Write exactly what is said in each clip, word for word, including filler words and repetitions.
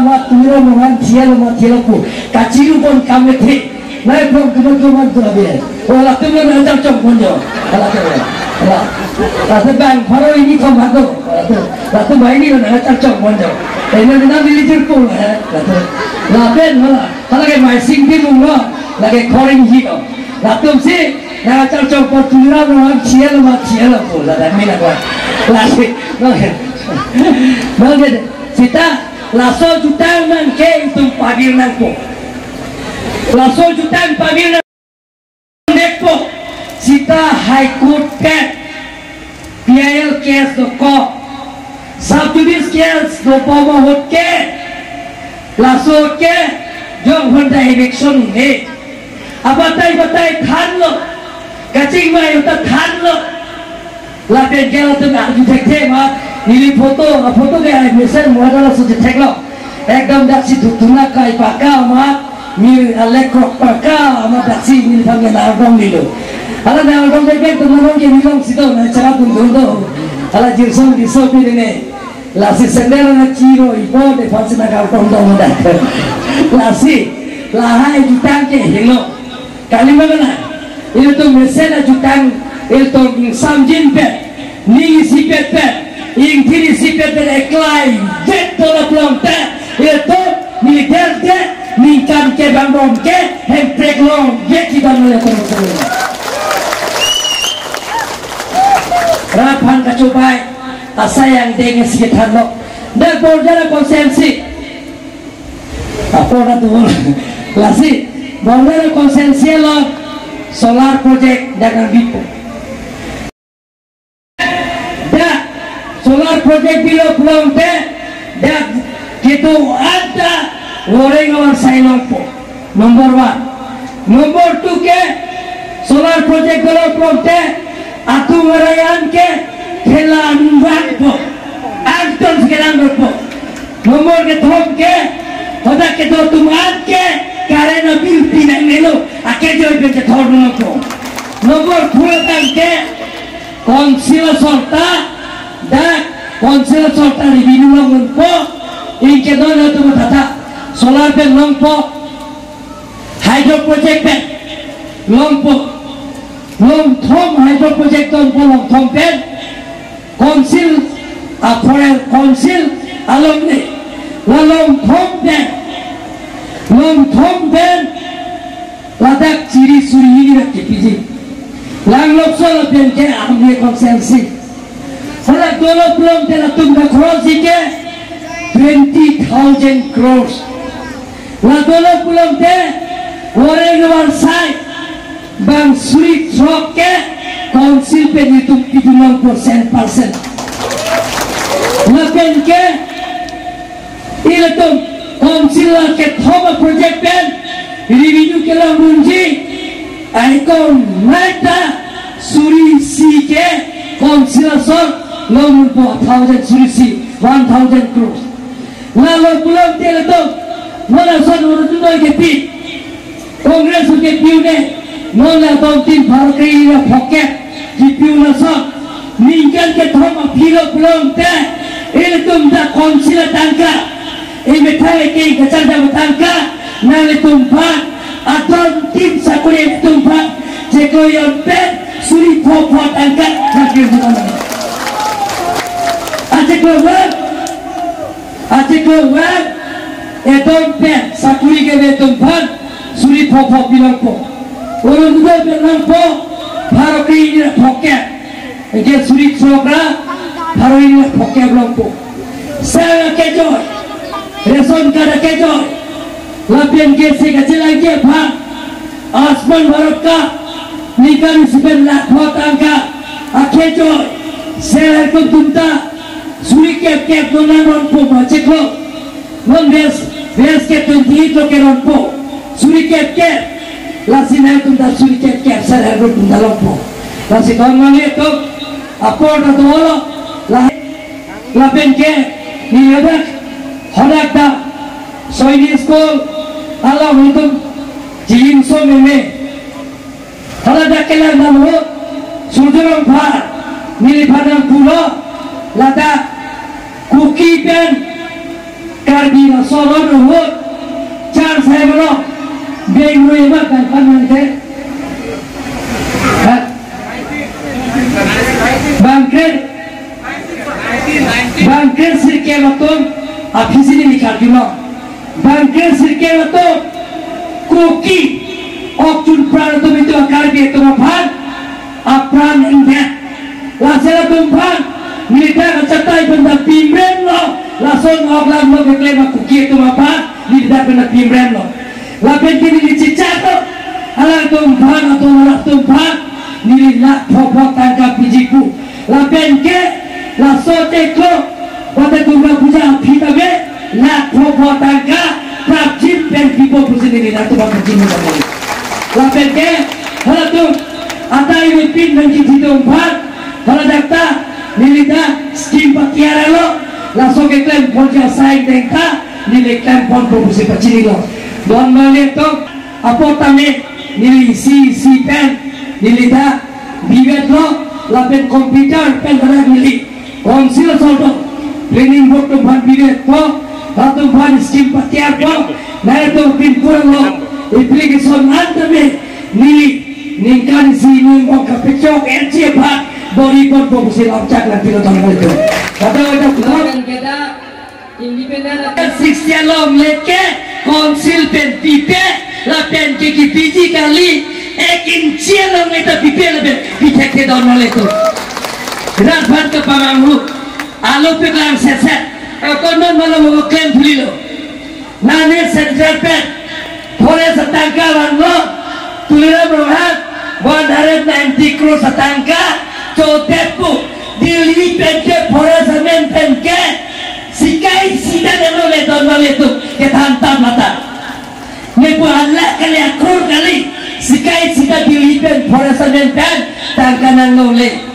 Mat Tuliram Ronghang thia lo, mat thia lo pu. Kachiru pon kam le the. Nai pon kemen kemen tu abi. Oh, latum lo nang chak chok pon jo. Ala ke. Ala. Latum bang pharo ini kom hado. Latum. Latum bang ini lo nang chak chok pon jo. Eh, nang nang dili jir pon, eh. Latum. Lapen hala. Hala ke mai sing di mung lo. Lake koring hi lo. Latum si nang chak chok pon Tuliram Ronghang thia lo, mat thia lo pu. Ladak mina ko. Lasi. Oke. Oke. Sita, laso jutang nang ke itum pavir nangpo. Laso jutang pavir nang nekpo. Sita High Court ke P I L case dokok. Sub judice case do poma ahut ke. Laso ke jong honda eviction he. Abatai batai thanlo. Kachingvai uta thanlo. Lapen ke latum arju thekthe ma, neli photo, a photo ke ai mesen mo adala so thekthe lo. Ekdom daksi thutuna kai paka ma, mi alek krok paka ma daksi neli pangke nangdong nilo. Hala nangdong ke ke tum nang ke nilong sito na chara pun dong do. Hala jirsong diso pi ne. Lasi sendal na chiro ipo de phansi nangdong dong da. Lasi lahai jutang ke helo. Kali mana? Ilitum mesen ajutang, ilitum ingsamjin pet, ning isipet pet, ingthir isipet pet eklai vet dolap longte, ilitum neli derde, ningkan ke bambom ke, hemprek long, ye ki bang le tong tong. Raphan kachubai, asai angdeng si thanlo. Dak border constituency. Apor na tuh, lasi, border constituency lo solar project dak nangbipo. Dak solar project bilo pulote, dak kedo-an ta Warengavar asai longpo. Number one. Number two ke solar project bilo pulote, atum arai an ke thela anbangpo. Anton sekedar po. Number kethom ke, hodak kedo atum an ke, current abill pinang nelo, akejoi pen kethor nangpo. Number phulo tangte, council asor ta, dak council asor ta revenue longpo, ingke don atum tata, solar pen longpo, hydro project pen longpo, longthom hydro project longpo, longthom pen, Council, a forest council along ne, la longthom pen, longthom pen, ladak chiri suri hini rak kepiji. Langlokso lapen ke Amri constituency. Hala dolok longte latum dak cross ke twenty thousand crores. La dolok longte Warengavar asai bang suri throk ke council pen itum pidun longpo cent percent. Lapen ke ilitum council la kethom a project pen revenue kelong dunji, ai kong naita suri isi ke council asor longpo a thousand suri isi, one thousand crores. Lalo pulote ilitum, non ason urut noi kepi, Congress ke piu ne, non la tongtin pharo kre-ri ra phokep, kepiu lason, ningkan kethom aphi lo pulote, ilitum dak council atangka, emethang eke kacharjam atangka, nanglitum aphan, adon tin sakori ilitum aphan, cheklo jon pen, suri pho pho tangka, sakir bukan. Acheklo jon, acheklo jon, edon pen, sakori kave atum aphan, suri pho pho pi longpo. Urut noi pen longpo, pharo kre-ri ra phokep. Anke suri throk ra, pharo kre-ri ra phokep longpo. Sel akejoi, ration card akejoi. Lapen ke se kachelang ke aphan, Ayushman Bharat card, ningkan isi pen lakh pho tangka, akejoi, sel atum ta, suri kep kep non nang longpo ma cheklo. Non bes, bes ke twenty eight lo ke longpo. Suri kep kep. Lasi nangtum ta suri kep kep, sar harbo atum ta longpo. Lasi don mane to, apor ta dolo, la, lapen ke, neli hadak, hadak ta, Soini school, along itum, jingso meme. Hala dak kelang dam ahut, Surjya Rongphar, neliphan nangpulo, ladak, Kuki pen, Karbi laso aron ahut chance hai mano, beng rui ma kan kan mangte. Ha? Bangkret, bangkret sirkep atum aphi si neli karjulo. Bangkret sirkep atum, Kuki, okchun pran atum itum Karbi atum aphan apran ingdet. Lasi latum aphan neli ta kachatai pen ta pimrem lo, lason ok lam lo keklem a-Kuki atum aphan neli ta pen ta pimrem lo. Lapen ke neli chechak lo, alangtum aphan, atum alangtum aphan neli lakh pho pho tangka piji pu. Lapen ke laso chiklo, wate Durga Puja aphi tame lakh pho pho tangka prapjin pen pipo pusi neli latum aphan pachini tame. Lapen ke halatum atai ni pin nangji thidung aphan, hala dak ta neli ta scheme patiar lo, laso keklem pon ja sai deng ta neli klem ponpo pusi pachini lo. Don mane to apot tame neli isi isi pen neli ta bivet lo, lapen computer pen hala neli Council asor to, planning board atum aphan bivet po, latum aphan scheme patiar po, nai to pin kurang lo, application an tame neli ningkan isi ni mong kapechok N C aphan bor-i ponpo pusi lam chak lang pilo tong kali to. Kata wajah pulang. Independent sixty along leke council pen pipe, lapen ke kipiji kali, ek inchi along le ta pipe lapen pithek the don male to. Rat aphan kepamanghu, alo peklang set set, ekonom malam mo klem phuli lo. Nane central pen forest atangka vanglo, Tuliram Ronghang one hundred ninety crores atangka chodet pu, Delhi pen ke forest amen pen ke sikai sita nanglo le don male to, kethan tam mata. Ne pu halak kali, akror kali, sikai sita Delhi pen forest amen pen tangka nanglo le.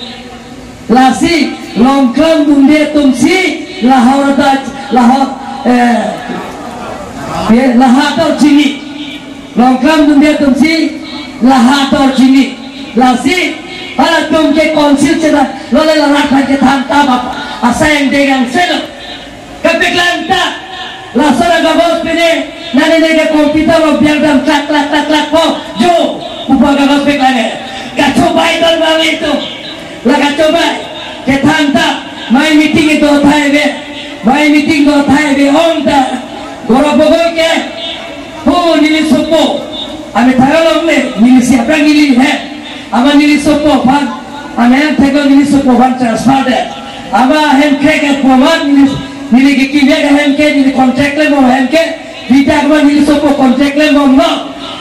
Lasi Longklam dunde atum si lahor ta lahor, eh, ye, lahor ta chini. Longklam dunde atum si lahor ta chini. Lasi halatum ke council chena lole larat aphan kethan tam ap-, asai angdeng angse lo. Kapeklang ta, laso ra kagos pine, nane ne ke computer lo biang dam klak klak klak klak po, jo, upa kagos peklang e. Kachobai don male to, la kachobai, kethan ta, mai meeting do thai be, mai meeting do thai be ong ta, Gaurav Gogoi ke, ho neli sopo, ame thagalong le, neli si aphrang neli he, ama neli sopo aphan, ama hem theklo neli sopo aphan transfer de. Ama hem kre ke pomat neli, neli ke kivek hem ke neli contract le mo hem ke, bidak ama neli sopo contract le mo no.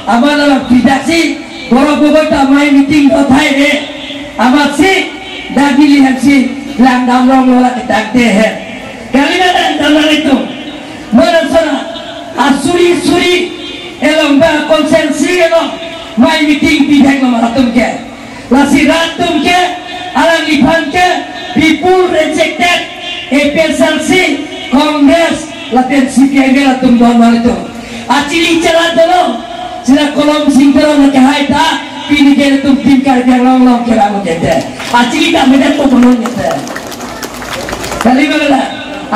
Ama la bidak si, Gaurav Gogoi ta mai meeting do thai de. Ama si, dak neli hem si, lang dam long lo la ketang te he. Kali na lang dam lang itu. Mana sana, asuri suri, elong ba konsensi elong, mai meeting pithek lo ma latum ke. Lasi rat atum ke, alangliphan ke, people rejected, A P H L C, Congress, lapen C P I M ke latum don male to. Achili chala dolo, sila Kolom Sing Teron ke hai ta, pini ke latum pin Karbi Anglong long ke ramo ke te. Achili ta medet po konon ke te. Kali ma la,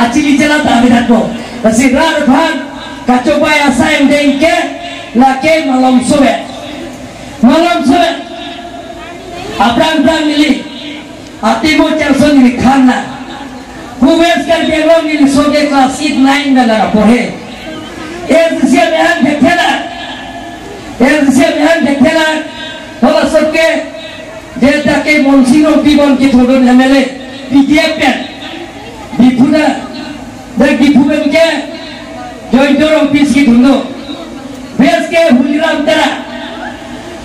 achili chala ta medet po. Lasi rat aphan, kachobai asai angdeng ke, lake malom sobe. Malom sobe. Aphrang aphrang neli, atimo changson neli than na. Hu West Karbi Anglong neli soke class eight nine na la porhe. S D C amehan thekthe la. S D C amehan thekthe la. Hala soke, je take Monsing Rongpi bon kithondun M L A, P D F pen. Diphu ta, dak Diphu pen ke, Jointo Rongpi si thundo. West ke Holiram Terang.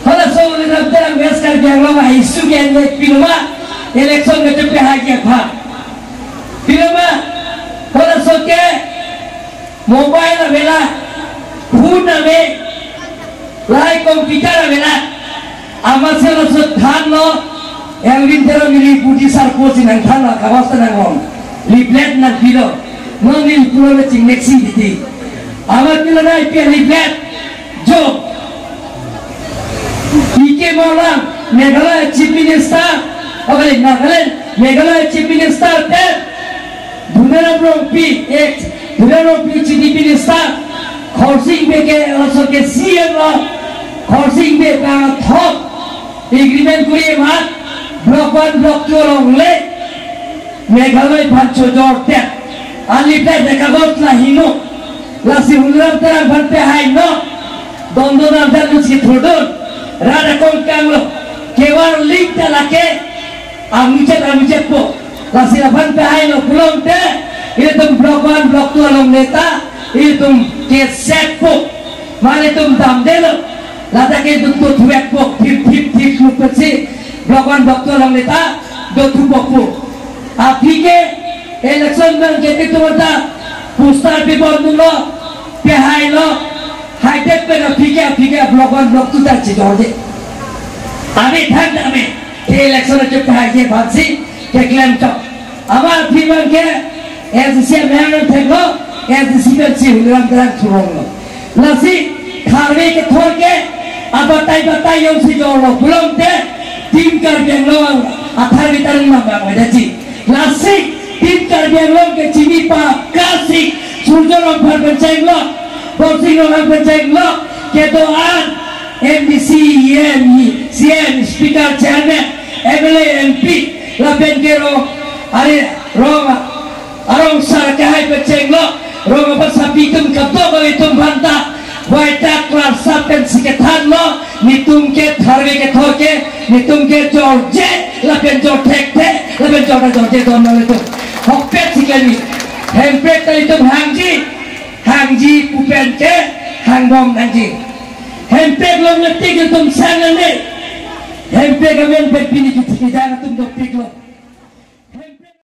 Halaso Holiram Terang West Karbi Anglong a-issue ke ne pilo ma, election ke chepe hai ke pha. Pilo ma, halaso ke mobile avela, phone ave, lahai computer avela. Amatsi laso thanlo, Elwin Teron neli budi sarpo si nangthanlo, kagos ta nanglong. Leaflet nangpilo. Non neli pulo le chingnek sing titi. Amat pilo na I P L leaflet. Jo. E K Mawlam, Meghalaya Chief Minister. Okay, Nagaland, Meghalaya Chief Minister pen Buneram Rongpi, ex Rano P H E D minister, Khorsing Bey ke laso ke C M lo, Khorsing Bey bang thok agreement kuri amat, block one, block two along le, Meghalaya aphan chojor det. Alipet de kagos la hingno. Lasi Holiram Terang aphan pehai no. Dondon Arjan nusi thurdun. Rada kong kanglo. Kevar link ta lake. Amujet amujet po. Lasi aphan pehai no pulote. Itum block one, block two along neta. Itum ke set po. Mane itum damdelo. Lata ke itum to thuek po. Thip thip thip muk pensi. Block one, block two along neta. Do thupo po. Aphi ke election bang ke itum ta poster pibom dunlo, pehai lo, haidet pen aphi ke, aphi ke block one, block two ta chijorje. Ami thang ami, ke election ke pehai ke bhansi, keklem chok. Ama aphi bang ke, S D C amahang theklo, S D C pensi Holiram Terang thuronglo. Lasi tharve kethor ke abatai batai jongsi jorlo pulote Team Karbi Anglong atharve ta nang mang mang daji. Lasi Team Karbi Anglong ke chini pa kasi Surjya Rongphar pen chenglo, Borsing Ronghang pen chenglo, kedo-an M D C, E M, C M, Speaker, Chairman, M L A, M P, lapen ke rong, are rong arong sar kahai pen chenglo, rong apa sapi itum kapto kali itum banta, waita kelas sap pensi kethanlo, nitum ke tharve kethor ke, nitum ke jorje, lapen jor thekthek, lapen jor jorje don lo itum. Hokpet si kali, hemprek ta itum hangji, hangji pu pen ke, hangbom nangji. Hemprek long le tik itum sang nangne. Hemprek amen pen pini kiti kijang itum dopiklo.